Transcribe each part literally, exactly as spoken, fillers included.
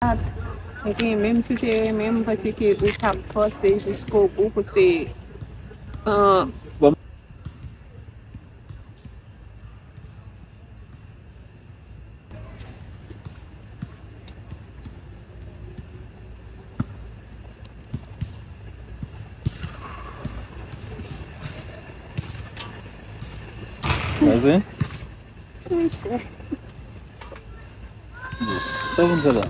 Ebyen, menm si w te renmen m, m panse ke ou t ap fòse jiskobou pou te, ah, Vas-y. Monchè. Sa w vin fè la?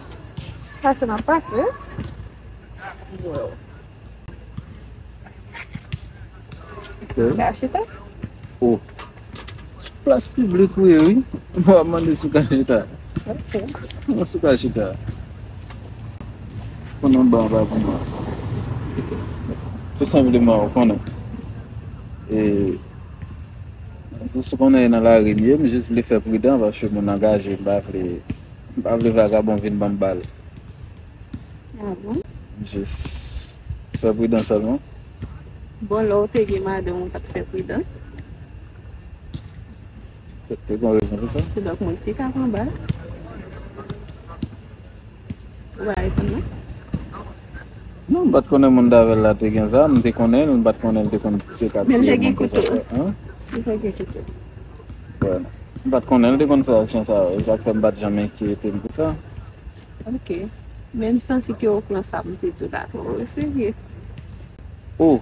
Pase m ap pase. Wow. Ok. Ka chita? Oh. Plas piblik ou ye, wi. Mwen ap mande si w ka chita. Ok. Mwen si w ka chita. Konnen w ba w pa pou mwen. Tou senpleman, ou konnen. E, jis ou konnen e nan lari m ye, m jis vle fè pridan paske moun angaje, m pa vle, m pa vle vagabon vin ban m bal. Ah bon? Jis fè pridan sèlman. Bon, lè w te gen madanm, ou pa t fè pridan? Te, te gen rezon pou sa. Kidonk, moun ki ka pran bal. Ou pa reponn non? Non, m pa t konnen moun Davel la te gen zam, m te konnen l, m pa t konnen l te konn te ka tiye moun konsa. Men l te gen kouto. Hein? Li te gen kouto. Wè. M pa t konnen l te konn fè aksyon sa yo. E sa k fè m pa t janm enkyete m pou sa. Ok. Men m santi ke w pran sa m te di w la twò oserye. Oh!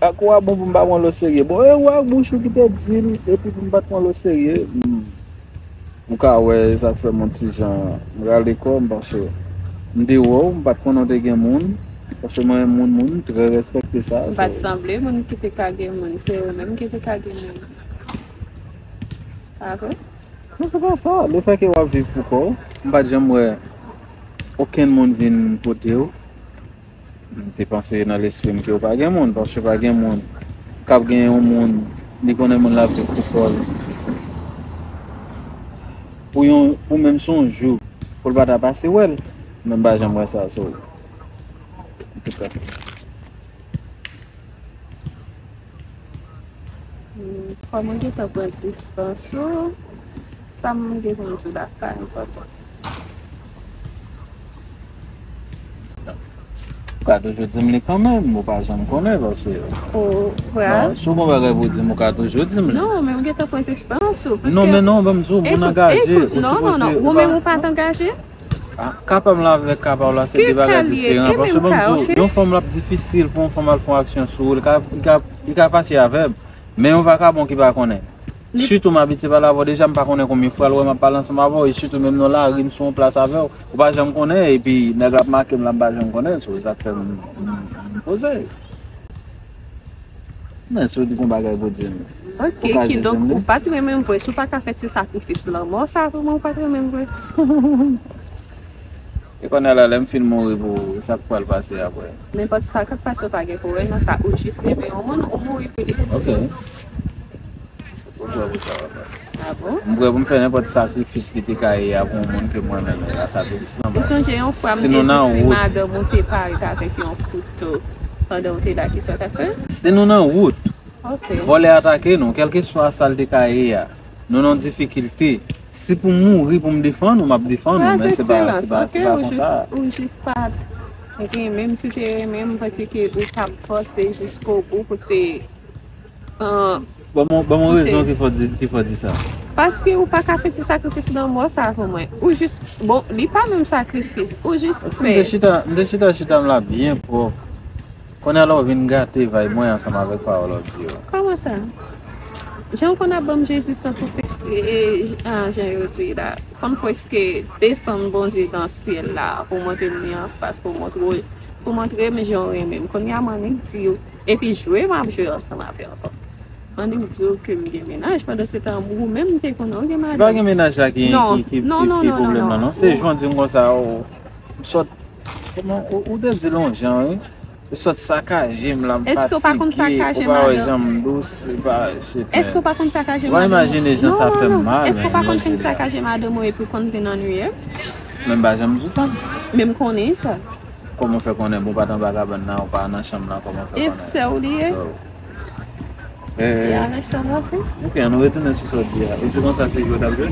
Ak ou a bon pou m pa pran l oserye. Bon, e ou ak bouch ou ki te di l, epi pou m pa t pran l oserye. Hmm. Ou ka wè sa k fè m yon ti jan m rale kò m, paske m te wè w, m pa t konnen w te gen moun. Paske mwen, moun, moun, m trè respekte sa. M pa t sanble moun ki te ka gen moun, se ou menm ki te ka gen moun. Pa vre? Non, se pa sa. Lefètke w ap viv pou kò w, m pa t janm wè okenn moun vin kote w. M te panse nan lespri m ke w pa gen moun, paske pa gen moun k ap gen yon moun, li konnen moun la ap viv pou kò l. Pou yon, pou menm si yon jou, pou l pa ta pase wè l. Men m pa janm wè sa, so. Antouka. Hmm, kòm ou gentan pran distans ou, sa m gen pou m di w la pa enpòtan. Ou ka toujou di m li kanmenm, ou pa janm konnen, paske... Oh, vre? Non, si w gen bagay pou di m, ou ka toujou di m li. Non, men m gentan pran distans ou, paske... Non, men non, ban m di w, moun angaje, ou sipoze... Ou menm ou pa t angaje? Ah, ka pa m la avèk ka pa w la, se de bagay diferan. Paske ban m di w, yon fanm l ap difisil pou yon fanm al fè yon aksyon sou ou, li ka, li ka, li ka fache avè m. Men yon vakabon ki pa konnen. Sitou m abitye pale avè w deja, m pa konnen konbyen fwa l wè m ap pale ansanm avè w, e sitou menm nan lari m sou yon plas avè w, ou pa janm konnen, epi nèg la ap make m la, m pa janm konnen, so, e sa k fè m, m, m poze. Men si w di gon bagay pou di m, ou ka jis di m li. Ok, kidonk, ou pa t renmen m vre, si w pa ka fè ti sakrifis lanmò sa pou mwen, ou pa t renmen m vre. E kounye a la, lè m fin mouri pou ou, sa k pral pase apre? Nenpòt sa k ap pase, ou pa gen pou wè nan sa, ou jis renmen yon moun, ou mouri pou li. Ok. Ou prè pou sa, papa? Ah bon? M prè pou m fè nenpòt sakrifis li te ka ye a pou yon moun ke m renmen, men la sakrifis lan, ou sonje yon fwa m te di w si madanm ou te parèt avèk yon kouto pandan w te la, kisa w t ap fè? Si nou nan wout, ok, vòlè atake nou, kèlkeswa sa l te ka ye a, nou nan difikilte. Si pou m mouri pou m defann ou, m ap defann ou, men se pa, se pa, se pa konsa. Ou jis pa t renmen m, si w te renmen m, m panse ke ou t ap fòse jiskobou pou te, ah, ban m, ban m yon rezon ki fè w di, ki fè w di sa. Paske ou pa ka fè ti sakrifis lanmò sa pou mwen. Ou jis, bon, li pa menm sakrifis, ou jis fè. Paske m te chita, m te chita, chita m la byen pwòp. Kounye a la w vin gate vibe mwen ansanm avèk pawòl w ap di yo. Kòman sa? Jan w konn ap ban m Jezi san tou fiks, e, e, jan, jan yo di la, fò m prèske desann Bondye nan syèl la pou montre m li anfas, pou montre, pou montre m jan w renmen m. Kounye a m annik di w, epi jwe m ap jwe ansanm avè w ankò. Annik di w ke m gen mennaj, pandan se tan ou menm te konnen w gen madanm. Se pa gen mennaj la ki, ki, ki, ki, ki pwoblèm nan, non. Se jan w di m konsa, ou, m sòt, kòman, ou, ou te di l yon jan, wi. Ou sòt sakaje m la, m fatige, ou pa wè jan m dous, se pa, shit, man. Èske w pa konn sakaje madanm ou? Ou pa imajine jan sa fè m mal, men, jodi a. Èske w pa konn fin sakaje madanm ou epi w konn vin annuiye m? Men m pa janm di w sa. Men m konnen sa. Kòman w fè konnen, bon, w pa t anba kabann nan, ou pa nan chanm nan, kòman w fè konnen? E sè w li ye? So, eh, e avèk sa w ap fè? Ok, ann nou retounen sou sa w di a. Ou di konsa se jwe w t ap jwe?